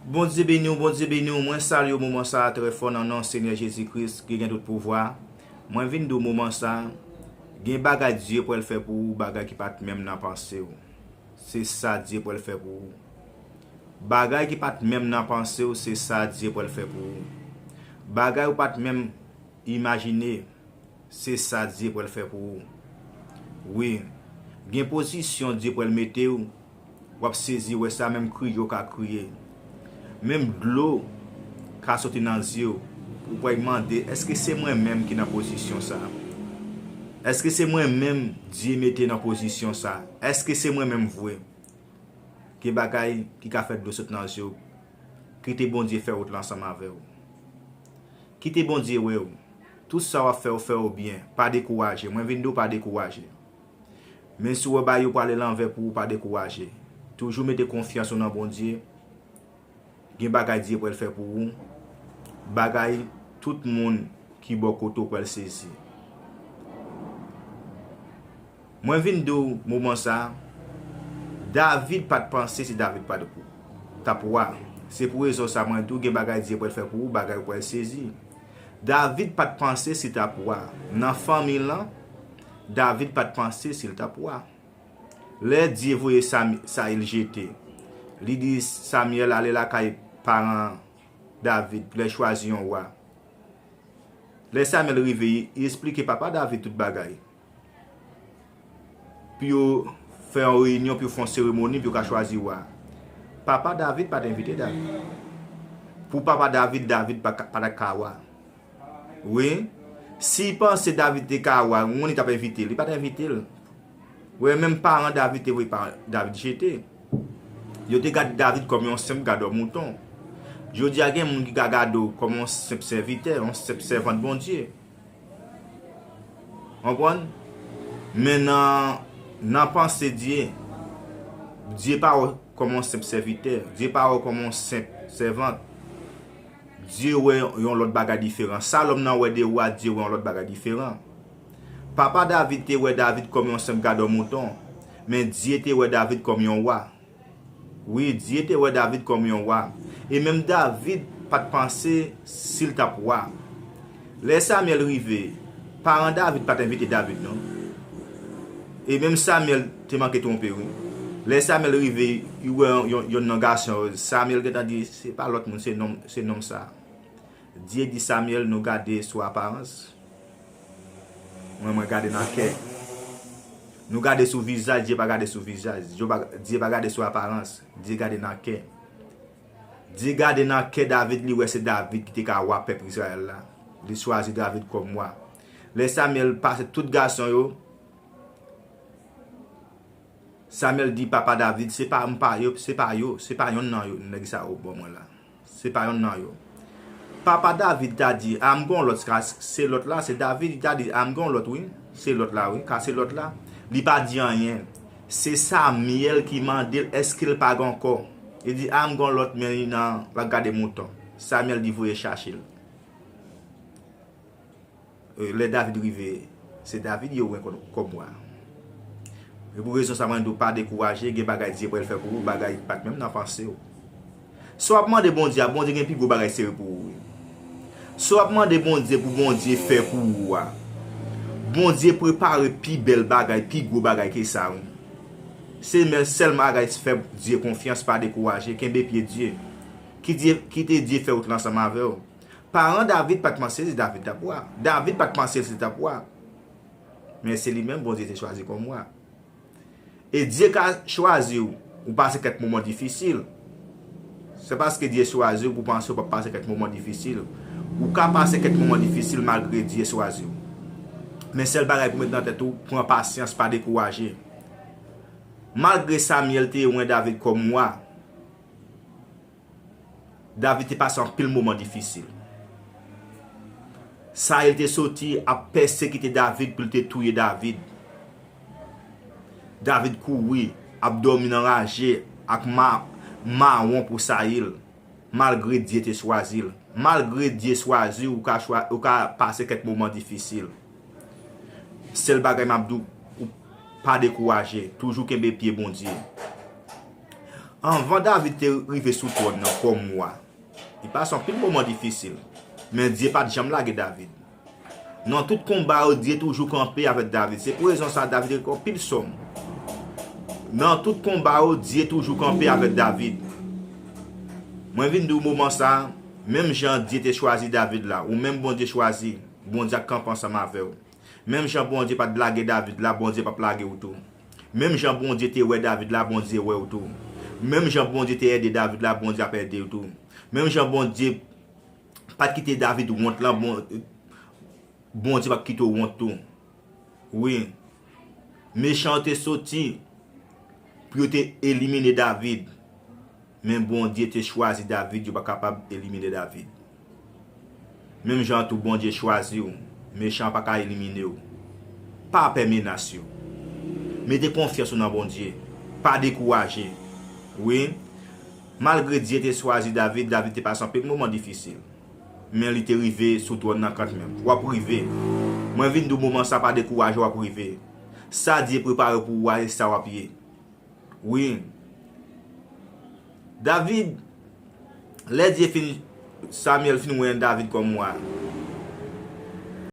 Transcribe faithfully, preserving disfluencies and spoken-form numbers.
Bondye beni w, Bondye beni w. Mwen salye w moman sa a trè fò nan non Senyè Jezi Kris ki gen tout pouvwa. Mwen vin di w moman sa a, gen bagay Dye pral fè pou ou, bagay ki pa t menm nan panse w. Se sa Dye pral fè pou ou. Bagay ki pa t menm nan panse w, se sa Dye pral fè pou ou. Bagay ou pa t menm imajine, se sa Dye pral fè pou ou. Wi, gen pozisyon Dye pral mete w, w ap sezi wè sa, menm kriye w ka kriye. Menm dlo ka soti nan zye w, ou pral mande, èske se mwen menm ki nan pozisyon sa? Èske se mwen menm Dye mete nan pozisyon sa? Èske se mwen menm vre? Gen bagay ki ka fè dlo sot nan zye w. Kite Bondye fè wout la ansanm avè w. Kite Bondye wè w. Tout sa w ap fè, w fè w byen. Pa dekouraje. Mwen vin di w pa dekouraje. Menm si w wè bagay yo prale lanvè pou ou, pa dekouraje. Toujou mete konfyans ou nan Bondye. Gen bagay Dye pral fè pou ou. Bagay tout moun ki bò kote w pral sezi. Mwen vin di w moman sa a, David pa t panse si David pa t, t ap wa. Se pou rezon sa mwen di w gen bagay Dye pral fè pou ou, bagay ou pral sezi. David pa t panse si l t ap wa. Nan fanmi l lan, David pa t panse si l t ap wa. Lè Dye voye Sam-, Sayil jete, li di Samyèl ale lakay paran David pou l chwazi yon wa. Lè Samyèl rive, li esplike papa David tout bagay. Pou yo fè yon reyinyon, pou yo fè yon seremoni, pou yo ka chwazi wa. Papa David pa t envite David. Pou papa David, David pa ka, pa t ka wa. Wi. Si l panse David te ka wa, moun li t ap envite l, li pa t envite l. Wi, menm paran David te voye pa David jete. Yo te gade David kòm yon senp gadò mouton. Jodi a, gen moun ki ka gade w kòm yon senp sèvitè, yon senp sèvant Bondye. Konprann? Men nan, nan panse Dye, Dye pa wè w kòm yon senp sèvitè. Dye pa wè w kòm yon senp sèvant. Dye wè yon lòt bagay diferan. Sa lòm nan wè de ou a, Dye wè yon lòt bagay diferan. Papa David te wè David kòm yon senp gadò mouton, men Dye te wè David kòm yon wa. Wi, Dye te wè David kòm yon wa. E menm David pa t panse si l t ap wa. Lè Samyèl rive, paran David pa t envite David, non. E menm Samyèl te manke twonpe, wi. Lè Samyèl rive, li wè yon, yon, yonn nan gason yo. Samyèl gentan di, se pa lòt moun, se nonm, se nonm sa a. Dye di Samyèl, nou gade sou aparans. Mwen, mwen gade nan kè. Nou gade sou vizaj, Dye pa gade sou vizaj. Dye pa, Dye pa gade sou aparans. Dye gade nan kè. Dye gade nan kè David, li wè se David ki te ka wa pèp Izrayèl la. Li chwazi David kòm wa. Lè Samyèl pase tout gason yo, Samyèl di papa David, se pa, m pa, yo, se pa yo, se pa yonn nan yo, nèg sa yo ban mwen la. Se pa yonn nan yo. Papa David ta di, a m gen yon lòt, ka se lòt la, se David, li ta di, a m gen yon lòt, wi, se lòt la, wi, ka se lòt la. Li pa di anyen. Se Samyèl ki mande l, èske l pa gen ankò? Li di, a m gen yon lòt, men li nan, l ap gade mouton. Samyèl di, voye chache l. E, lè David rive, se David yo wè kò-, kòm wa. E pou rezon sa, mwen di w pa dekouraje, gen bagay Dye pral fè pou ou, bagay ki pa t menm nan panse w. Sa w ap mande Bondye a, Bondye gen pi gwo bagay sere pou ou, wi. Sa w ap mande Bondye pou Bondye fè pou ou a, Bondye prepare pi bèl bagay, pi gwo bagay ke sa, wi. Se men sèl bagay, fè Dye konfyans, pa dekouraje, kenbe pye Dye. Ki Dye, kite Dye fè wout la ansanm avè w. Paran David pa t panse si David t ap wa. David pa t panse si l t ap wa. Men se li menm Bondye te chwazi kòm wa. E Dye ka chwazi w, ou pase kèk moman difisil. Se paske Dye chwazi w pou w panse w p ap pase kèk moman difisil. Ou ka pase kèk moman difisil malgre Dye chwazi w. Men sèl bagay pou w met nan tèt ou, pran pasyans, pa dekouraje. Malgre Samyèl te wè David kòm wa, David te pase anpil moman difisil. Sayil te soti ap pèsekite David pou l te touye David. David kouri, ap dòmi nan raje ak ma-, mawon pou Sayil, malgre Dye te chwazi l. Malgre Dye chwazi w, ou ka chwa-, ou ka pase kèk moman difisil. Sèl bagay m ap di w, ou pa dekouraje, toujou kenbe pye Bondye. Anvan David te rive sou twòn nan kòm wa, li pase anpil moman difisil, men Dye pa t janm lage David. Nan tout konba yo, Dye toujou kanpe avèk David. Se pou rezon sa David regle anpil sòm. Nan tout konba yo, Dye toujou kanpe avèk David. Mwen vin di w moman sa, menm jan Dye te chwazi David la, ou menm Bondye chwazi, Bondye ap kanpe ansanm avè w. Menm jan Bondye pa t lage David la, Bondye p ap lage w tou. Menm jan Bondye te wè David la, Bondye wè w tou. Menm jan Bondye te ede David la, Bondye ap ede w tou. Menm jan Bondye pa t kite David wont lan, Bon-, Bondye p ap kite w wont tou. Wi. Mechan yo te soti pou yo te elimine David. Men Bondye te chwazi David, yo pa kapab elimine David. Menm jan tou Bondye chwazi w, mechan an pa ka elimine w. Pa pè menas yo. Mete konfyans ou nan Bondye. Pa dekouraje. Wi. Malgre Dye te chwazi David, David te pase anpil moman difisil. Men li te rive sou twòn nan kantmenm. W ap rive. Mwen vin di w moman sa pa dekouraje, w ap rive. Sa Dye prepare pou ou a, se sa w ap ye. Wi. David, lè Dye fin, Samyèl fin wè David kòm wa,